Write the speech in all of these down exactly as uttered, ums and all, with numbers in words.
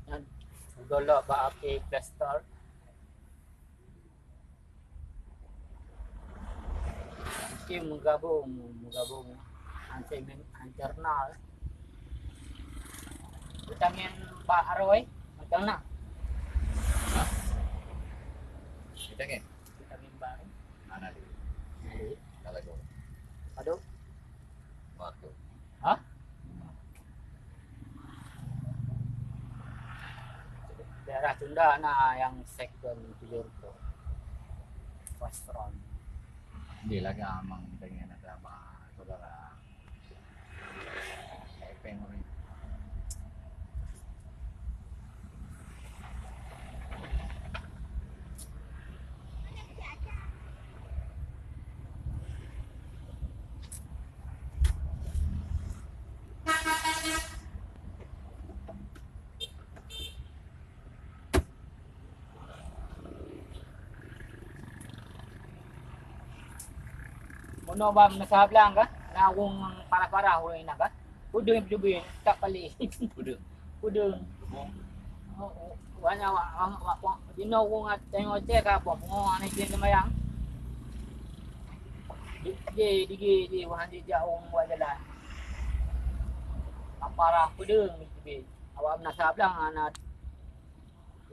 Nyan, download bak app Play Store. Mungkin meugabong, meugabong hanse men-, hanse na. Vitamin bak aroi, macam na. Hah? Vitamin? Vitamin bak aroi. Mana dia? Ada. Kalau tu. Aduh. Waktu. Hah? Daerah Sunda na nyang second tujoh reutôh. First round. Dia lagak amang dengan ada abang saudara. Epeng orang. Meunyoe bak meunasah blang kah, na ureueng parah-parah ureueng inan kah? Udeueng teubiet, tak paleng. Udeueng. Udeueng. Kebong. Oh, oh, banyak wak, wak, wak, wak. Jinoe ureueng tengok cek ka apa, pungo aneuk jih seumayang. Di, di, di, di, di, wah, di jak ureueng buat jalan. Parah udeueng teubiet. Awak meunasah blang hana.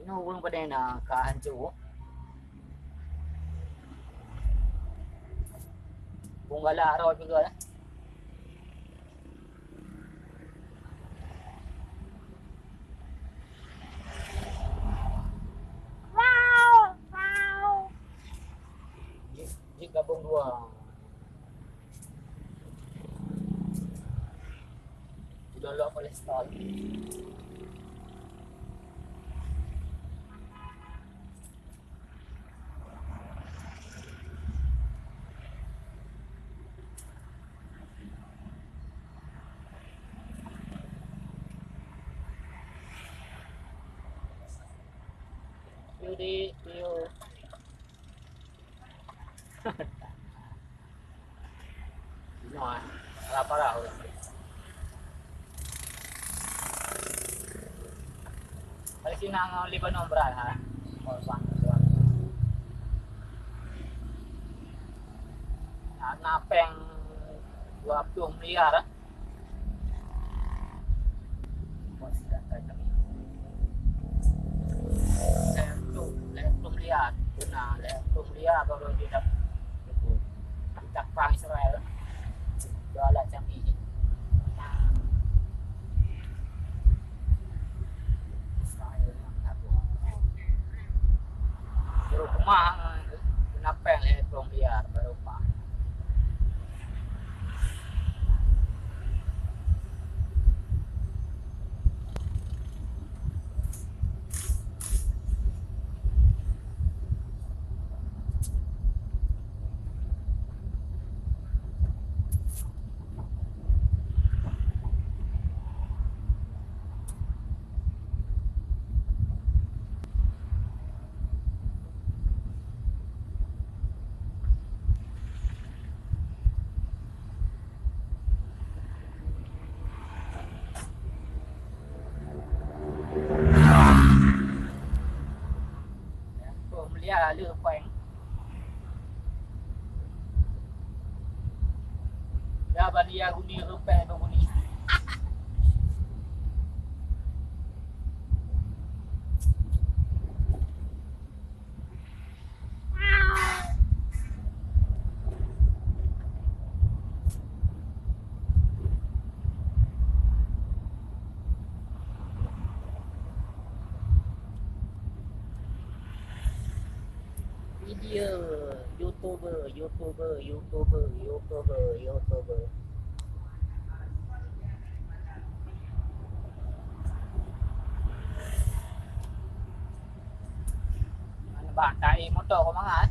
Inoe ureueng padé na ka hanco. Bung galak rot juga lah. Jeuet gabong dua. Dilolok oleh stol. Yuk, Dik, yuk. Inoe, eh. Parah-parah ureueng. Palestina ngon Lebanon brat, ha. Korban, korban. Na, na péng dua ploh miliar, eh. Lhèe ploh, lhèe ploh miliar, guna lhèe ploh miliar baru didapat. Didapat Israel. Dua alat canggih. Israel yang tak buat. Baru keumah, guna péng lhèe ploh miliar baru keumah. Boh mulia le péng. Ya, ban ya guni rupèe dua guni. Video, YouTuber, YouTuber, YouTuber, YouTuber, YouTuber. Bak tai moto kau mangat.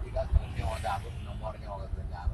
Tiga kali nyoe dah, nomor nyoe kata dah.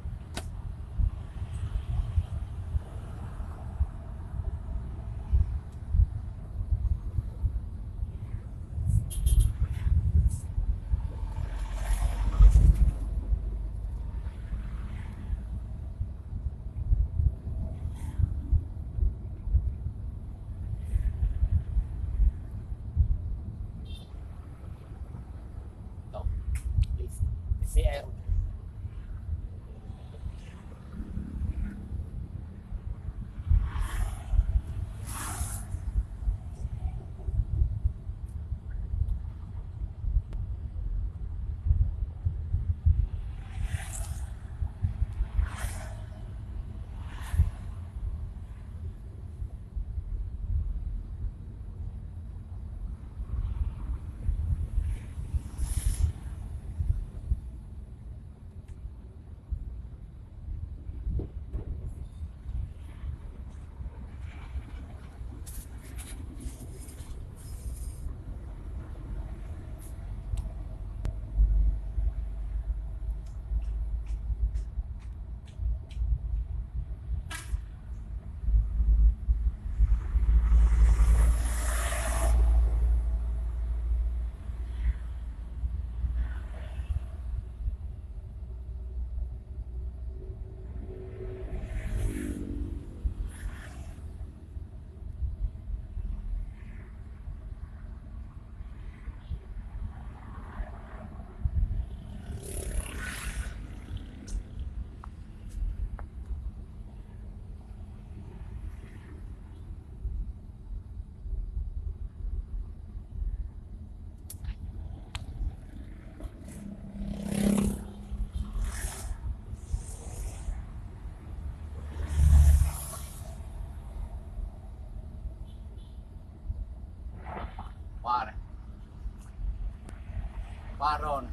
Baron.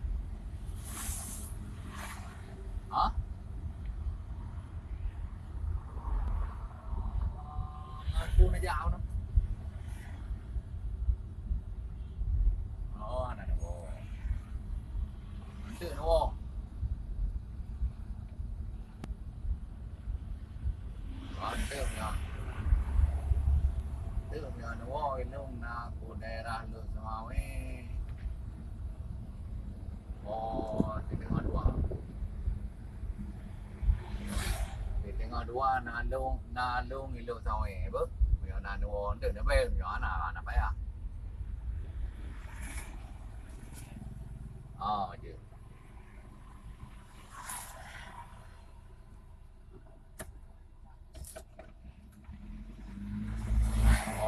Hah? Aku na jak na. Oh, hana na woe. Eunteuk na woe. Eunteuk nyoe. Eunteuk nyoe na woe, inong na ku daerah Lhokseumawe. Oh, di teungoh dua. Di teungoh dua na lôn, na lôn i Lhokseumawe, beuh. Meunyoe na dua, eunteuk na bèe, meunyoe hana, hana payah. Oh, jeuet.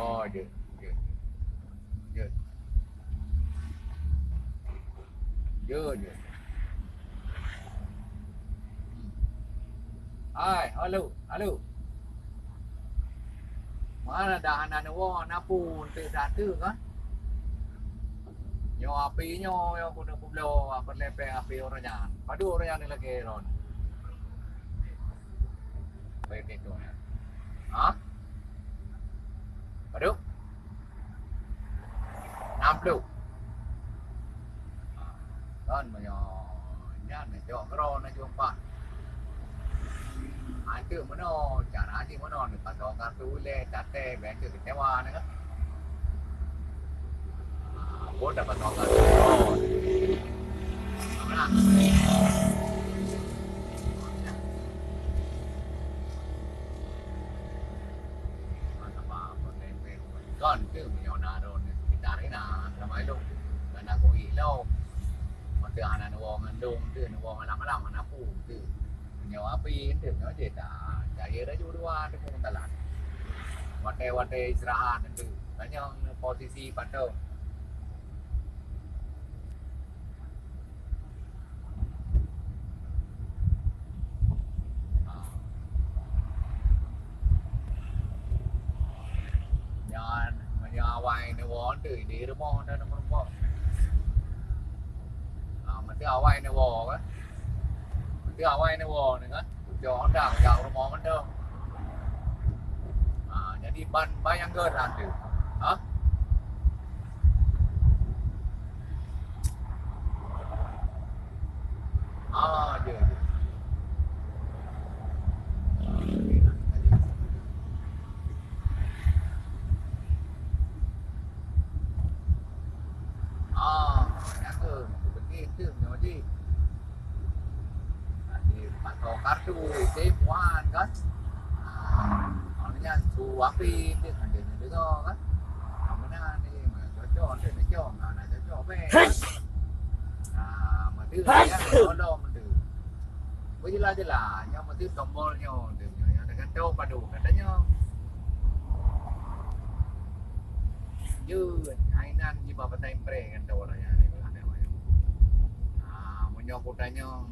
Oh, jeuet, jeuet. Jeuet. Jeuet, jeuet. Hai, halo, halo. Mana dah aneuk woe, na peue eunteuk that kan? Nyoe api nyoe, nyoe keuneuk peubloe, apa lepek api ureueng nyan. Padub ureueng nyan lagèe droen. Baik itu ya. Ha? Padub? Enam puluh. Kan meunyoe nyan jok keudroe na jumpa. Anteuk meunoe, cara jih meunoe, neupasoe kartu ulèe, tatèe, biasa keucewa na kan. Ah, pun dapat tongkat. Oh. Mana? Kan tu meunyoe na droen sekitar ina, sama itu. Kan aku ilong. Mata hana nuwoe ngon dong tu, nuwoe malam-malam hana pu tu. Nyoe api tu, nyoe je dah. Cahaya dah judua tu pun talan. Watèe-watèe istirahat tu. Tanyong posisi patong. Nyan, meunyoe awai neuwoe teuh di rumoh dah na meurumpok. Ha, meusti awai neuwoe kan. Meusti awai neuwoe ni kan. Ujoe dah jak rumoh mantong. Ha, jadi ban, ban nyang geuh dah tu. Ha? Ah, ya, ya. Ah, nyan keuh, beutôi tu nyoe jih. Nanti pasoe kartu, sim wan kan. Ah, nyan su api tu kan dia dengar kan. Kamu na ni, cocok tu, cocok. Ah, nak cocok beh. Ah, meuteuk ya, tolong tu. Beujelas-jelas, nyoe meuteuk tombol nyoe, nyoe, nyoe, nyoe, nyoe, nyoe, nyoe. Jeuet, hainan jiba patai empreh ngon tawa raya ni, beulah tawa nyoe. Ah, meunyoe kutanyong,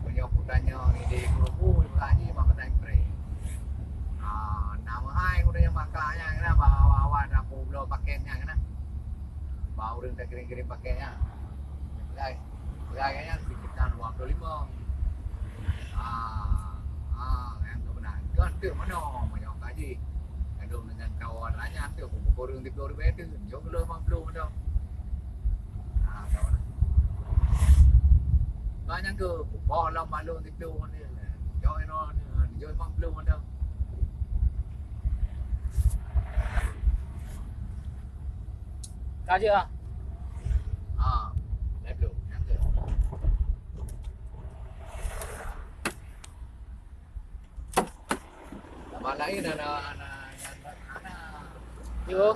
meunyoe kutanyong ide guru-guru, beulah jiba patai empreh. Ah, na meuhai kutanyong maka nyan, kenapa awak-awak dak peubloe paket nyan, kenapa? Ba ureueng takirém-kirém paket nyan. Beulah, beulah nyan sekitar dua puluh lima. Ah, ah, nyang keubeuna. Kon teuk meunoe, meunyoe ka jih. Lalu dengan kawan raya tu, pukul ureueng tiga ribu tu, jok dulu lima puluh tu. Ah, kawan. Banyak ke, pukul lama malu tu, jok ino, jok lima puluh tu. Ka jeuet ah. Ah, lima puluh. Nyang tu. Nama lain ana, ana, ana, ana. Yo.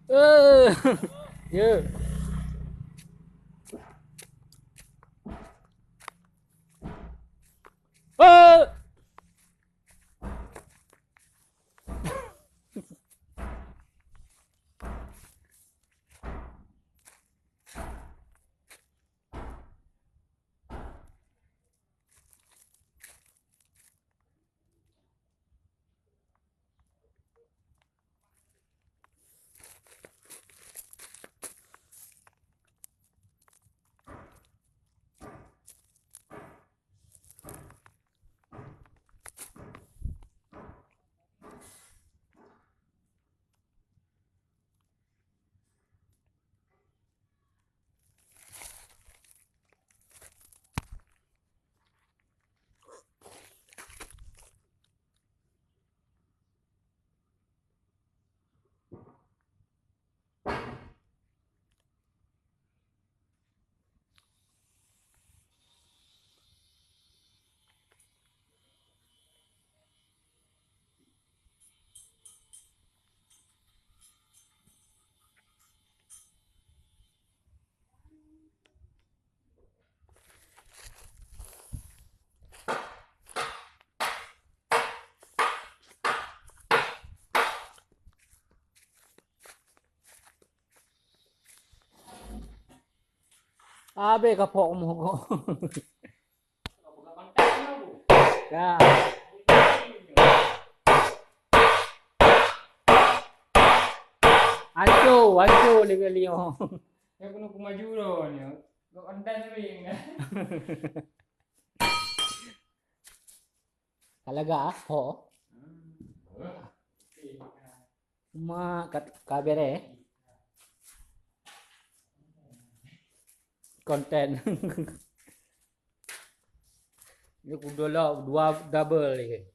Eh, ya. Eh. Abéh kapok mokok. Ka. Ancô, ancô lé kali nyoe. Ya keuneuk kumaju lôn nyoe. Gok konten sering. Ka lagak ah, ho. Cuma kat kabar eh. Konten. Ni kudu lah dua double ni.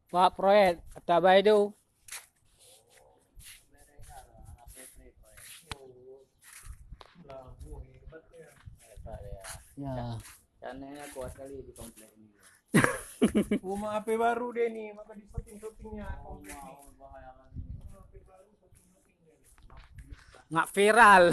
Pak proyek, tabai tu. Ya. Tanahnya kuat kali di komplek ini. Rumah H P baru deh ni, maka di shopping-shoppingnya. Ngak viral.